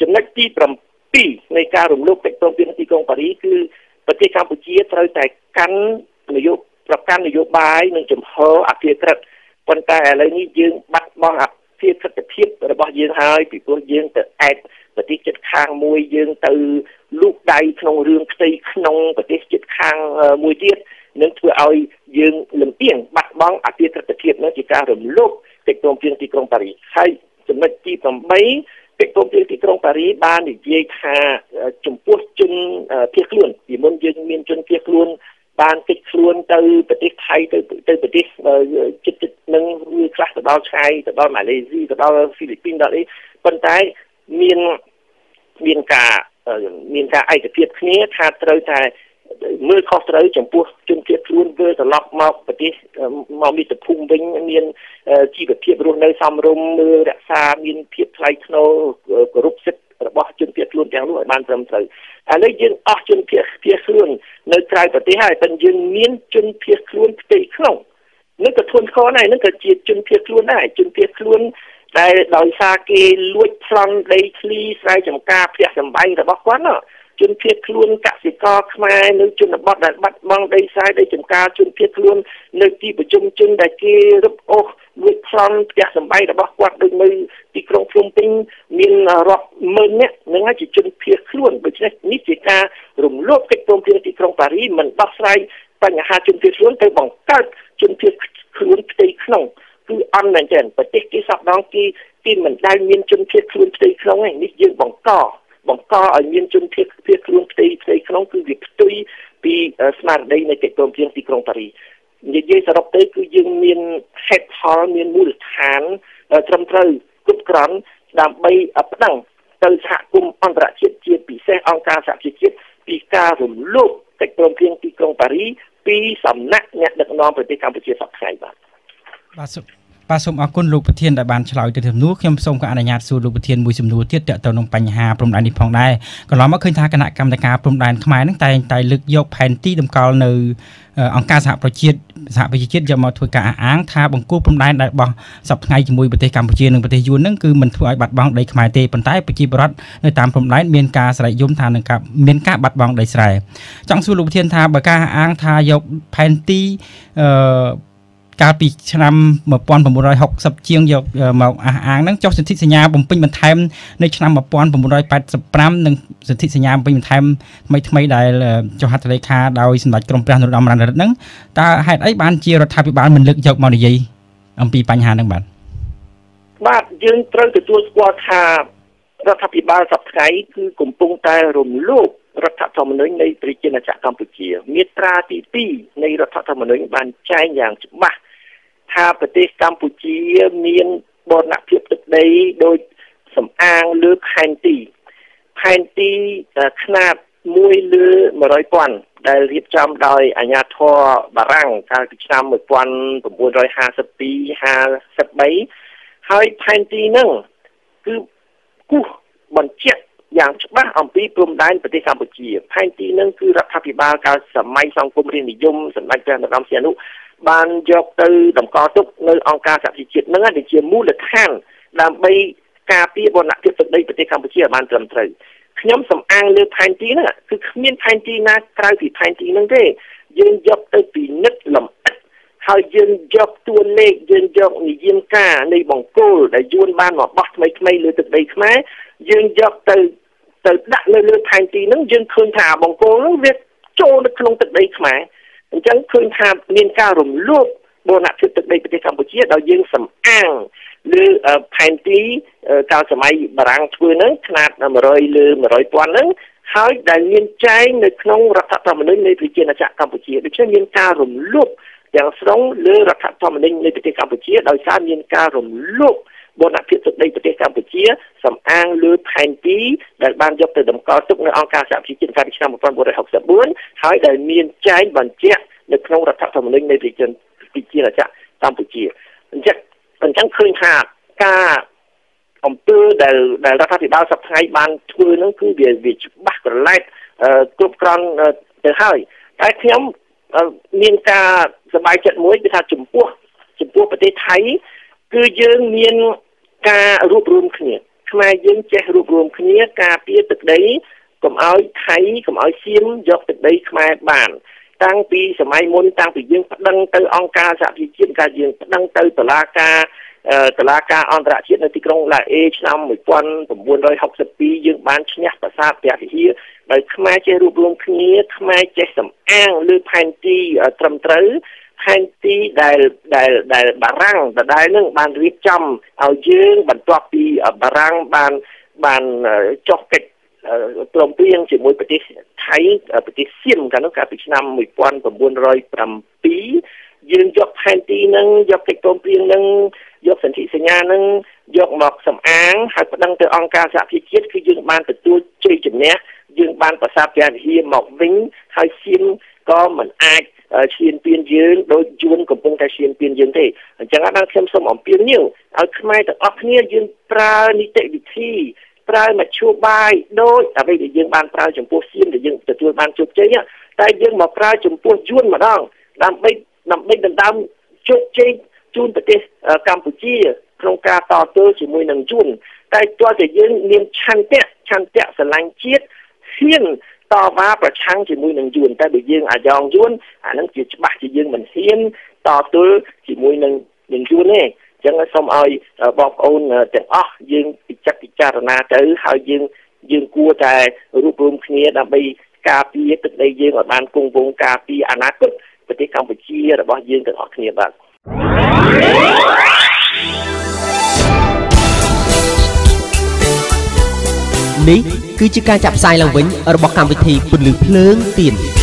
ចំណុចទី7នៃការរំលោភកិច្ចព្រមព្រៀងទីក្រុងប៉ារីសគឺប្រទេសកម្ពុជាត្រូវតែកាន់នយោប្រកាន់នយោបាយនិងជំហរអភិក្រិតប៉ុន្តែឥឡូវនេះយើងបាត់បង់អភិក្រិតភាពរបស់យើងហើយពីព្រោះយើងទៅអែបប្រទេសជិតខាងមួយយើងទៅលូកដៃក្នុងរឿងផ្ទៃក្នុងប្រទេសជិតខាងមួយទៀតនឹងធ្វើឲ្យយើងលំអៀងបាត់បង់អភិក្រិតភាពនោះជាការរំលោភកិច្ចព្រមព្រៀងទីក្រុងប៉ារីសហើយចំណុចទី8កិច្ចព្រមព្រៀងទីក្រុងប៉ារីសបាននិយាយថាចំពោះជនភៀសខ្លួនពីមុនយើងមានជនភៀសខ្លួនបានគេចខ្លួនទៅប្រទេសថៃទៅប្រទេសជិតៗនឹងឬខ្លះទៅដល់ឆៃទៅដល់ម៉ាឡេស៊ីទៅដល់ហ្វីលីពីនដល់អីប៉ុន្តែមានការឯកភាពគ្នាថាត្រូវតែមើលខុសត្រូវចំពោះជនភៀសខ្លួនវិលត្រឡប់មកប្រទេសមកមាតុភូមិវិញមានជីវភាពរស់នៅសមរម្យមើលរក្សាមានភាពថ្លៃថ្នូរគោរពសិទ្ធិរបស់ជនភៀសខ្លួនទាំងនោះឲ្យបានត្រឹមត្រូវឥឡូវយើងអស់ជនភៀសខ្លួននៅក្រៅប្រទេសហើយប៉ុន្តែយើងមានជនភៀសខ្លួនផ្ទៃក្នុងនឹងក៏ធ្ងន់ធ្ងរដែរនឹងក៏ជាជនភៀសខ្លួនដែរជនភៀសខ្លួនដែលដោយសារគេលួចប្លន់ដីធ្លីស្រែចម្ការផ្ទះសម្បែងរបស់គាត់ណាជនភៀសខ្លួនកសិករខ្មែរនៅជនបទដែលបាត់បង់ដីស្រែដីចម្ការជនភៀសខ្លួននៅទីប្រជុំជនដែលគេរឹបអូសលួចប្លន់ផ្ទះសម្បែងរបស់គាត់ដូចនៅទីក្រុងភ្នំពេញមានរាប់ម៉ឺននាក់នឹងហើយជាជនភៀសខ្លួនដូច្នេះនេះជាការរំលោភកិច្ចព្រមព្រៀងទីក្រុងប៉ារីសមិនដោះស្រាយបញ្ហាជនភៀសខ្លួនទៅបង្កើតជនភៀសខ្លួនផ្ទៃក្នុងគឺអន់មែនទែនប្រទេសគេសពដងគេមិនដែលមានជនភៀសខ្លួនផ្ទៃក្នុងទេនេះយើងបង្កឲ្យមានជនភៀសខ្លួនផ្ទៃក្នុងគឺវាផ្ទុយពីស្មារតីនៃកិច្ចព្រមព្រៀងទីក្រុងប៉ារីសនិយាយសរុបទៅគឺយើងមានហេតុផលមានមូលដ្ឋានត្រឹមត្រូវគ្រប់គ្រាន់ដើម្បីប្តឹងទៅសហគមន៍អន្តរជាតិជាពិសេសអង្គការសហប្រជាជាតិពីការរំលោភកិច្ចព្រមព្រៀងទីក្រុងប៉ារីសពីសំណាក់អ្នកដឹកនាំប្រទេសកម្ពុជាសព្វថ្ងៃបាទបាទសូមអរគុណលោកប្រធានដែលបានឆ្លើយទៅសំណួរខ្ញុំសូមក៏អនុញ្ញាតសួរលោកប្រធានមួយសំណួរទៀតទាក់ទងនឹងបញ្ហាព្រំដែននេះផងដែរកន្លងមកឃើញថាគណៈកម្មការព្រំដែនខ្មែរនឹងតែងតែលើកយកផែនទីតម្កល់នៅអង្គការសហប្រជាជាតិយកមកធ្វើការអះអាងថាបង្គោលព្រំដែនដែលបោះសប្តាហ៍ថ្ងៃជាមួយប្រទេសកម្ពុជានិងប្រទេសយួននឹងគឺមិនធ្វើឲ្យបាត់បង់ដីខ្មែរទេប៉ុន្តែប្រជាពលរដ្ឋនៅតាមព្រំដែនមានការស្រែកយំថានឹងមានការបាត់បង់ដីស្រែចង់សួរលោកប្រធានថាបើការអះអាងថាយកផែនទីកាលពីឆ្នាំ1960ជាងយកមកអះអាងហ្នឹងចុះសន្ធិសញ្ញាបំពេញបន្ថែមនៅឆ្នាំ1985និងសន្ធិសញ្ញាបំពេញបន្ថែមថ្មីៗដែលចុះហត្ថលេខាដោយសម្ដេចក្រមព្រះនរោត្តមរណឫទ្ធិហ្នឹងតើហេតុអីបានជារដ្ឋាភិបាលមិនលើកយកមកនិយាយអំពីបញ្ហាហ្នឹងបាទបាទយើងត្រូវទទួលស្គាល់ថារដ្ឋាភិបាលសប្តាហ៍ថ្ងៃគឺកំពុងតែរំលោភរដ្ឋធម្មនុញ្ញនៃប្រជាណាចក្រកម្ពុជាមាត្រាទី2នៃរដ្ឋធម្មនុញ្ញបានចែងយ៉ាងច្បាស់ថាប្រទេសកម្ពុជាមានបូរណភាពទឹកដីដោយសំអាងលើផែនទីខ្នាត1លើ100,000ដែលរៀបចំដោយអាជ្ញាធរបារាំងកាលពីឆ្នាំ1952 53ហើយផែនទីហ្នឹងគឺគូសបញ្ជាក់យ៉ាងច្បាស់អំពីព្រំដែនប្រទេសកម្ពុជាផែនទីហ្នឹងគឺរដ្ឋាភិបាលកាលសម័យសង្គមរាស្ត្រនិយមសម្ដេចព្រះនរោត្តមសីហនុបានយកទៅតម្កល់ទុកនៅអង្គការសហប្រជាជាតិហ្នឹងដែលជាមូលដ្ឋានដើម្បីការពារបូរណភាពទឹកដីប្រទេសកម្ពុជាឲ្យបានត្រឹមត្រូវខ្ញុំសំអាងលើផែនទីហ្នឹងគឺគ្មានផែនទីណាក្រៅពីផែនទីហ្នឹងទេយើងយកទៅពិនិត្យលម្អិតហើយយើងយកតួលេខយើងយកនិយមការនៃបង្គោលដែលយួនបានមកបោះថ្មីៗលើទឹកដីខ្មែរយើងយកទៅដាក់នៅលើផែនទីហ្នឹងយើងឃើញថាបង្គោលហ្នឹងវាចូលនៅក្នុងទឹកដីខ្មែរអញ្ចឹងឃើញថាមានការរំលោភបូរណភាពទឹកដីប្រទេសកម្ពុជាដោយយើងសំអាងលើផែនទីកាលសម័យបារាំងធ្វើហ្នឹងខ្នាត100លើ100,000ហ្នឹងហើយដែលមានចែងនៅក្នុងរដ្ឋធម្មនុញ្ញនៃប្រជាណាចក្រកម្ពុជាដូច្នេះមានការរំលោភទាំងស្រុងលើរដ្ឋធម្មនុញ្ញនៃប្រទេសកម្ពុជាដោយសារមានការរំលោភបូរណភាពទឹកដីប្រទេសកម្ពុជាសំអាងលើផែនទីដែលបានយកទៅតម្កល់ទុកនៅអង្គការសហប្រជាជាតិកាលពីឆ្នាំ1964ហើយដែលមានចែងបញ្ជាក់នៅក្នុងរដ្ឋធម្មនុញ្ញនៃប្រជាណាចក្រកម្ពុជាអញ្ចឹងឃើញថាការអំពើដែលរដ្ឋាភិបាលសប្តាហ៍ថ្ងៃបានធ្វើហ្នឹងគឺវាច្បាស់ក្រឡែតគ្រប់គ្រាន់ទៅហើយតែខ្ញុំមានការសប្បាយចិត្តមួយគឺថាចំពោះប្រទេសថៃគឺយើងមានការរួបរួមគ្នា ខ្មែរយើងចេះរួបរวมគ្នាការពារទឹកដីកុំឲ្យថៃកុំឲ្យសៀមយកទឹកដីខ្មែរបានតាំងពីសម័យមុនតាំងពីយើងប្តឹងទៅអង្គការសហប្រជាជាតិការយើងប្តឹងទៅតុលាការអន្តរជាតិនៅទីក្រុងឡាអេឆ្នាំ1962យើងបានឈ្នះប្រាសាទព្រះវិហារដោយខ្មែរចេះរួបរวมគ្នាខ្មែរចេះសំអាងលើផែនទីត្រឹមត្រូវផែនទីដែលដែលដែលបារាំងដដែលនឹងបានរៀបចំឲ្យយើងបន្ទាប់ពីបារាំងបានចុះកិច្ចព្រមព្រៀងជាមួយប្រទេសថៃប្រទេសសៀមកាលនោះកាលពីឆ្នាំ1907យើងយកផែនទីនឹងយកកិច្ចព្រមព្រៀងនឹងយកសន្ធិសញ្ញានឹងយកមកសំអាងហើយប្តឹងទៅអង្គការសហប្រជាជាតិគឺយើងបានទទួលជ័យជំនះយើងបានប្រាសាទព្រះវិហារមកវិញហើយសៀមក៏មិនអាចឈ្លានពានយើងដោយយួនកំពុងតែឈ្លានពានយើងទេអញ្ចឹងបានខ្ញុំសូមអំពាវនាវឲ្យខ្មែរទាំងអស់គ្នាយើងប្រើនីតិវិធីប្រើមធ្យោបាយដោយអ្វីដែលយើងបានប្រើចំពោះសៀមដែលយើងទទួលបានជោគជ័យតែយើងមកប្រើចំពោះយួនម្ដងដើម្បីដណ្ដើមជោគជ័យជូនប្រទេសកម្ពុជាក្នុងការតទល់ជាមួយនឹងយួនតែទាល់តែយើងមានឆន្ទៈស្រឡាញ់ជាតិហ៊ានតវ៉ាប្រឆាំងជាមួយនឹងយួនតែបើយើងអាយ៉ងយួនអានឹងជាច្បាស់ជាយើងមិនហ៊ានតទល់ជាមួយនឹងយួនទេអញ្ចឹងសូមឲ្យបងប្អូនទាំងអស់យើងពិចារណាទៅហើយយើងគួរតែរួបរวมគ្នាដើម្បីការពារទឹកដីយើងឲ្យបានគង់វង្សការពារអនាគតប្រទេសកម្ពុជារបស់យើងទាំងអស់គ្នាបាទនេះគឺជាការចាប់ផ្សាយឡើងវិញរបស់កម្មវិធីពន្លឺភ្លើងទៀន។